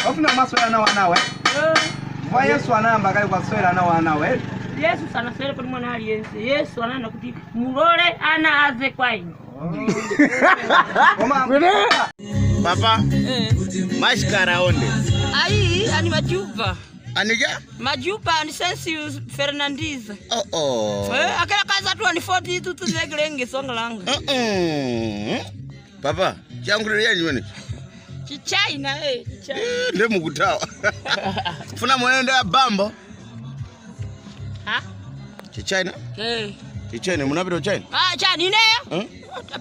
Ofuna kumaswera nawo anawe. Chifukwa Yesu anayamba kale kwaswera nawo anawe. Yesu sanaswere kuli mwana aliyense. Yesu ananena kuti mulole ana aze kwa ine. Koma Papa, mashikara onde. Ayi ani majupa. Anija? Majupa ani Sensius Fernandes. Oh oh. Akela kaza tu ani 40 tu tuzegelenge songalanga. Papa, changu yanyi wene. Chichina chichina. Ndi mukutawa. Funa mwene ya bambo. Ha? Chichina? Chichina munapita China? Ah, cha nine?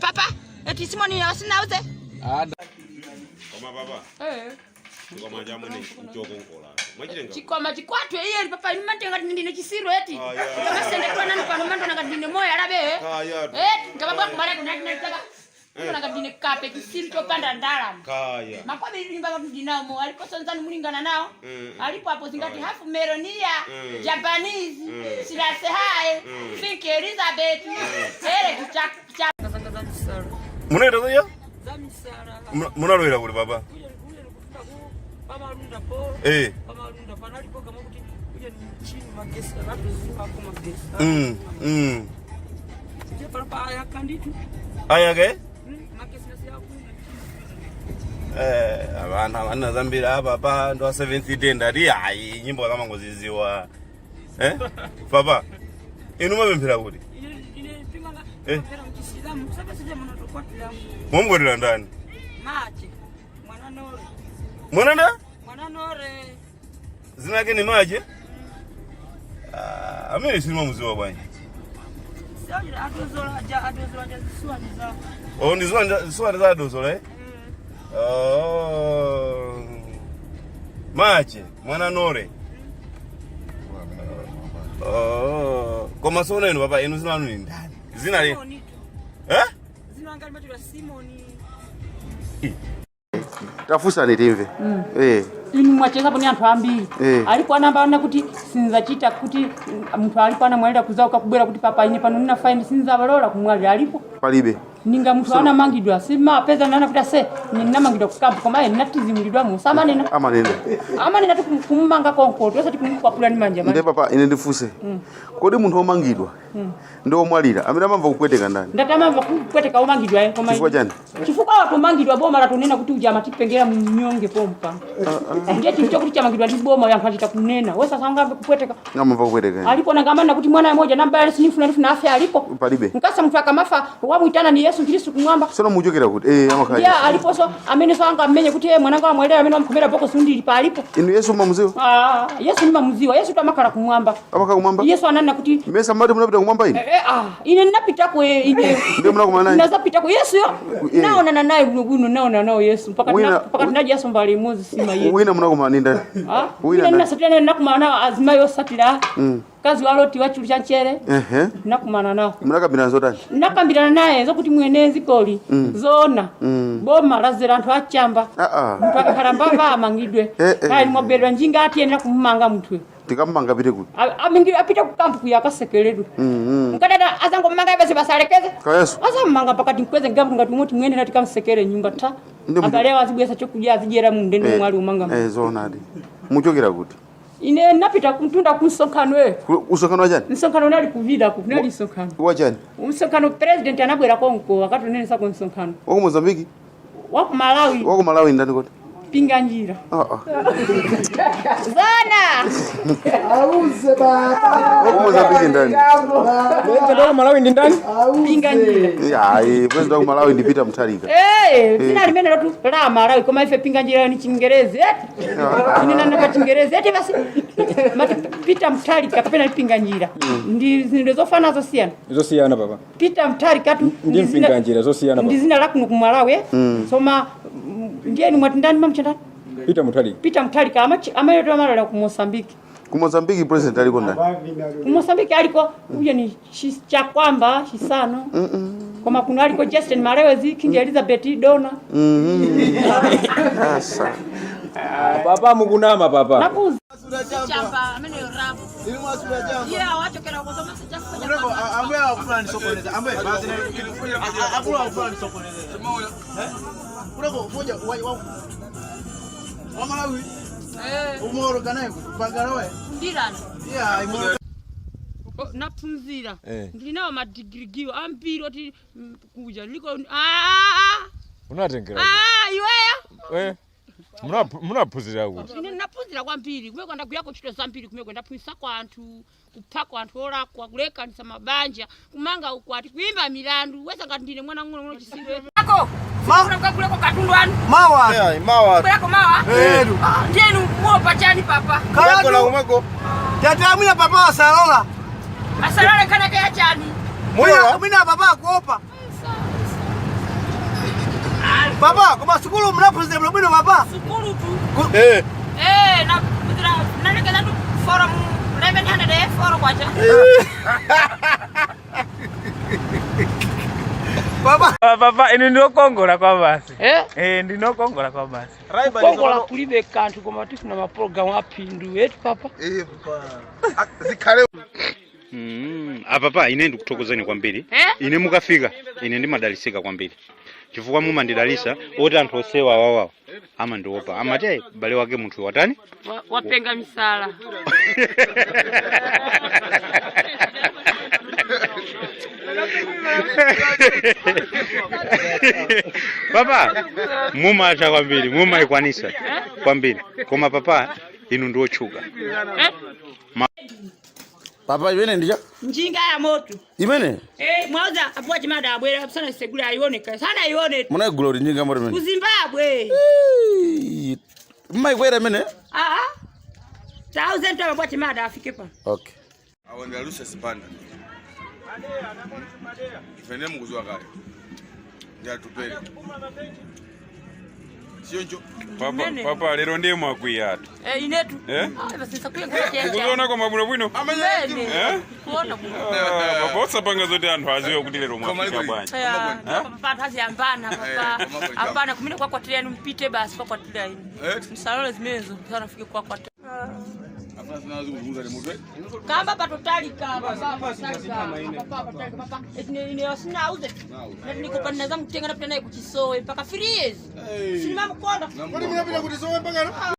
Papa, eti Simoni asinauze. Koma baba. Chikwama chamwene nchokongola. Mwachitenga. Chikwama chikwatwe iye papa imantenga ndine chisiro eti. Kamasendekwa nanu pano mando ngati ndine moyo alabe. Kaya. Ngababwa kumala kunati. Ndona ngati ndine kape chisiro chopanda ndalama. Kaya. Makobe nyumba ndinamo alipo sonzani mulingana nawo. Alipo apo zingati hafu meronia, Japanese, Silase hae, Think Elizabeth. Ere cha cha. Munaita zoya? Zamisara. Munalowera kuti papa? Pamalunda po. Pamalunda panalipo kama kuti kuja ni chini magesi akatozima ko magesi. Je pano ayakanditu. Ayake? Magesi nasi akuna. Abana vana zambira papa ndo 7th day ndati hayi nyimbo zamangoziziwa. Papa, inu mapemphera kuti? Ine pinga pera mchisilamu sasa sije mwana tokwatira. Mwamukwatira ndani? Mache. Mwana nore. Mwana nda? Mwana nore. Zina yake ni Mache? Amene sinimamuziwa bwanji. Sio adozola ja adozola ja zisuani za. Oh, ndi zuwa za adozola eh? Oh. Mache, mwana nore. Oh. Koma sona inu papa inu zina lanu ni ndani? Zina li? Zina angali machula Simoni. Tafusa timve. Inu mwacheza ni anthu ambiri. Alipo anamba kuti sinzachita kuti munthu alipo anamwalira kuzauka kubwera kuti papa ine pano nina faini sinzavalola kumwalira alipo. Palibe. Ninga munthu anamangidwa simapeza nana kuti ase ninamangidwa kukampu koma iye ninatizimulidwa mu samanena. Amanena. Amanena kumumanga konko tosati kumukwapula ni manja. Ndiye papa ine ndifuse. Kodi munthu womangidwa ndi womwalira amene amamva kupweteka ndani? Ndati amamva kupweteka womangidwa koma Chifukwa chani? Chifukwa watomangidwa boma latonena kuti uja amatipengera mnyonge pompa. Ndiye chinthu chokuti chamangidwa ndi boma anthu achita kunena. Wesa sangamve kupweteka. Amamva kupweteka. Alipo nangamana kuti mwana mmoja namba sinifuna ndifuna afe alipo. Palibe. Nkasa munthu akamafa wamwitana ni Yesu Kristu kumwamba. Sono muchokera kuti amakhala. Ndiye alipo so amene so anga mmenye kuti mwananga wamwalira amene wamkhomera bokosi ndili palipo. Inu Yesu mamuziwa? Yesu ndimamuziwa. Yesu amakhala kumwamba. Amakhala kumwamba? Yesu ananena kuti Mesa mmati munapita kumwamba ine? Ine ndinapitako ine. Ndiye munakumana naye? Ndinazapitako Yesu yo. Naonana naye bwino naonana nawo Yesu mpaka mpaka tinaji Yesu mbali imodzi sima ye. Wina munakumana ndi ndani? Wina Wina ndinasatira naye nakumana nawo azimayi osatira. Kazi waloti wachulu cha nchere. Nakumana nawo. Munakambirana zotani? Nakambirana naye zokuti mwene zikoli zona boma lazera anthu achamba. Munthu akakhala mbava amangidwe. Kaya mwabedwa njinga atiyenera kumumanga munthu. Tikamumanga apite kuti? Apite kukampu kuya akasekeredwe. Mukadada azangomanga ibese basalekeze. Kayesu. Azamumanga pakati mkweze ngabu ngati moti mwene tikamsekere nyumba ta. Abale azibwesa chokudya azijera mu ndende mwali umanga. Zonadi. Muchokera kuti? Ine napita kumtunda kumsonkhano Usonkhano wachani? Msonkhano unali kuvida ku kunali msonkhano. Wachani? Msonkhano president anabwera konko akatonenesa ku msonkhano. Wa ku Mozambique? Wa ku Malawi. Wa ku Malawi ndani kodi? Pinga njira. Zona. Auze baba. Wa ku Mozambique ndani? President wa ku Malawi ndi ndani? Pinga njira. Ayi, president wa ku Malawi ndi Peter Mutharika. Zina limene latu la Malawi koma ife pinga njira ni Chingerezi. Ine nana pa Chingerezi eti basi. Mati Peter Mutharika kapena pinga njira. Ndi zinthu zofana zosiyana. Zosiyana papa. Peter Mutharika tu Ndi mpinga njira zosiyana papa. Ndi zina la kuno ku Malawi. Soma ndiye ni mwati ndani mamchandani? Peter Mutharika. Peter Mutharika amayeto amalala ku Mozambique. Ku Mozambique president aliko ndani? Ku Mozambique aliko uye ni Chakwamba Chisano. Koma kuno aliko Justin Malewezi, King Elizabeth Dona. Asa. Papa mukunama papa. Nakuza. Chamba amene rapu. Yeah, wachokera kwa soma cha. Ambe akufuna nisokoneza. Ambe basi akula akufuna nisokoneza. Kuleko foja wa Wamalawi. Umoro kanaye bangalawe. Ndirani. Yeah, imoro. Naphunzira. Ndilinawo madigirigiwo ambiri oti kuja liko Unatengera iweyo. Eh, munaphunzira kuti? Ine naphunzira kwambiri kumeko, ndagwirako ntchito zambiri kumeko, ndaphunzisa kwa anthu kuphako anthu olakwa, kulekanitsa mabanja, kumanga ukwati, kuimba milandu wesa ngati ndine mwana ng'ono chisiwe ako mukaguleko katundu anu. Mawa. Mawa. Bwerako mawa. Eru. Ndiyenu muopa chani papa? Kalatu. Kumweko. Tata mwina papa asalola. Asalale khanake ya chani? Mwina mwina papa kuopa. Papa, koma sukulu mnaphunzira bwino papa. Sukulu tu. Eh. Eh, na nalekeza tu forum 1100 foro kwacha. Papa. Papa, ine ndinokongola kwa basi. Eh? Eh, ndinokongola kwa basi. Kukongola kulibe kanthu koma tifuna mapulogalamu aphindu etu papa. Eh, papa. Zikhale. Apapa ine ndikuthokozeni kwambiri. Eh? Ine mukafika ine ndimadalisika kwambiri chifukwa mumandidalisa oti anthu osewa awawawo amandiopa, amati "Ayi, bale wake munthu watani?" Wapenga misala. Papa mumatha kwambiri, mumayikwanisa kwambiri, koma papa inu ndiotchuka. Eh? Papa, imene ndija Njinga ya moto. Imene? Eh, mwauza apuwa chimada abwera sana segula aioneka. Sana ione. Munaigula kuti njinga moto Ku imene? Zimbabwe. Mmayikwera imene? Ah. Thousand apuwa chimada afike pa. Okay. Awo ndi Alusa Sipanda. Ife ndiye mukuziwa kale. Ndi atupere. Siyonjo. Papa, Mene. papa lero ndiye mwakwiyatu. Eh, inetu. Eh? Ah, basi sakuye kuchecha. Ukuziona koma bwinobwino? Mene. Eh? Kuona kuno. Ah, papa osapanga zoti anthu aziwe kuti lero mwafika bwanji. Ya, papa anthu aziyambana papa. Ambana kumene kwakwatira inu mpite basi kwakwatira inu. Msalole zimenezo sanafike kwakwatira. Afuna sina zikuzunguza ndi mutu. Kamba patotalika papa patotalika papa patotalika papa. Ine ine asinauze. Nati nikopanina zamutenga napita naye kuchisowe mpaka 3 years. Sinimamukonda. Kodi munapita kuti sowe mpaka na?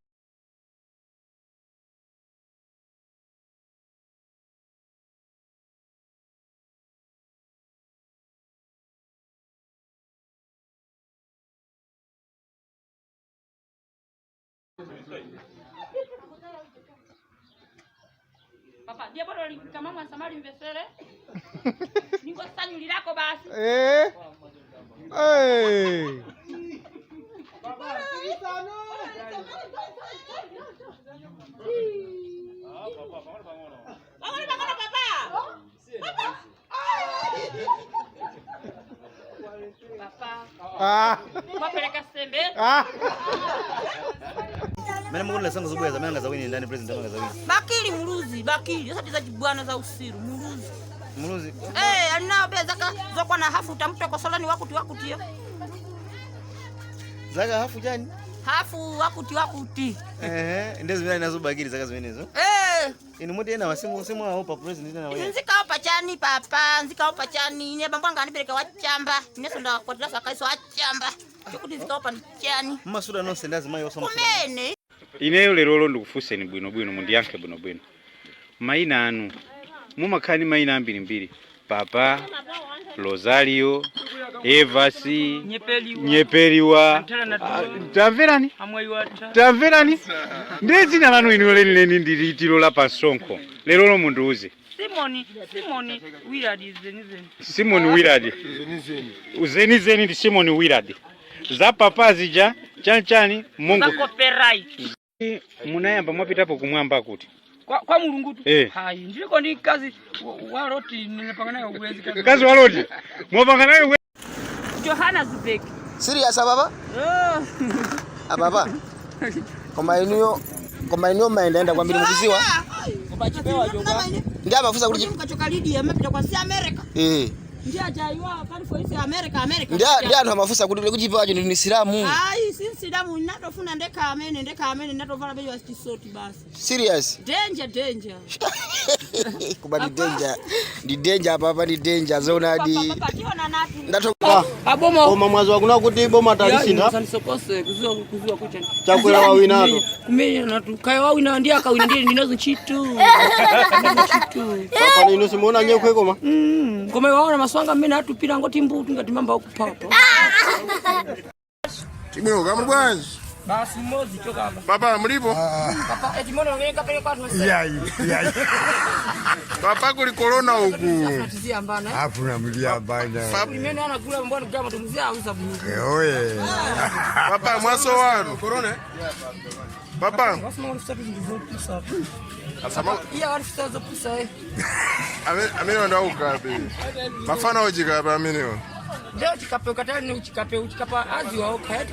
Papa, ndiye bado kama mwansamali mvesere. Ningosanyulirako basi. Eh. Eh. Pang'ono pang'ono papa. Papa. Papa. Ah. Mwapereka sembe. Ah. Mene mukunena sango zobweza amene angazawini ndani, president amene angazawini? Bakili Muluzi, Bakili. Sasa tiza chibwana za usiru, Muluzi. Muluzi. Eh, alinao bea zaka zokwa na hafu utamtoa kwa solani wakuti wakuti yo. Zaka hafu chani? Hafu wakuti wakuti. Ehe, ndizo zimene nazo Bakili zaka zimenezo. Eh, Inu muti ena wasimu simu aopa president ena waya. nzikaopa chani papa, nzikaopa chani. Ine bambo anga anibereka wachamba. Ineso ndakwatira sakaiso wachamba. Chokuti nzikaopa ni chani. Mmasuda nonse ndazi mayi osoma. Kumene. Ineyo lerolo ndikufunseni bwinobwino, mundiyankhe bwinobwino. Mayina anu mumakhala ndi mayina ambirimbiri: Papa Rosario, Evasi, Nyepeliwa. Ah, tamverani, tamverani, ndiye dzina lanu inu lenileni ndi litiro la pansonkho? Lerolo mundiuze. Simoni, Simoni Willard zenizeni. Simon Willard zenizeni ndi Simon Willard. Za papa zija chanichani Mungu. Za copyright. Munayamba mwapitapo kumwamba kuti? Kwa Mulungu tu. Eh. Hai, ndiliko ndi kazi wa Loti ninapanga naye uwezi kazi. Kazi wa Loti. Mwapanga naye Johanna Zubek. Serious ababa? Oh. Ababa. Koma inuyo maendaenda kwambiri mukuziwa. Ndi amafusa kuti Kachoka Lydia amapita kwa si America. Eh. Ndiye ajaiwa pali for isi America America. Ndi anthu amafusa kuti kuchipewacho ndi Msilamu. Ai, si Msilamu natofuna ndeka amene ndeka amene natovala bejo asichisoti basi. Serious. Danger danger. Koma ndi danger. Ndi danger papa, ndi danger zoonadi. Papa tiona natu. Ndato Aboma. Koma mwazi wakuna kuti boma talisintha. Sosokose kuziwa kuziwa kucha. Chakwera wawinato. Kumenya natu kaya wawina ndiye akawina ndiye ndinazo ntchito. Ntchito. Papa inu simuona nyekhwe koma. Koma waona maswanga mmene atupira ngoti mbutu ngati mamba okupapa. Chibwino kamuli bwanji? Basi mmodzi choka apa. Papa mulipo? Papa etimono ngene kapele kwathu. Iyayi, iyayi. Papa kuli corona uku. Tiziyambana. Afuna mliyambana. Limene anagula mbona kama tumuzia auza bulu. Oye. Papa mwaso wanu. Corona? Papa. Wasema walifisa vitu Asama Iya walifisa zopusa eh. amene ndo aukape. Mafana ochikape amenewo. Ndio chikape ukatani uchikape uchikapa azi wao kaya.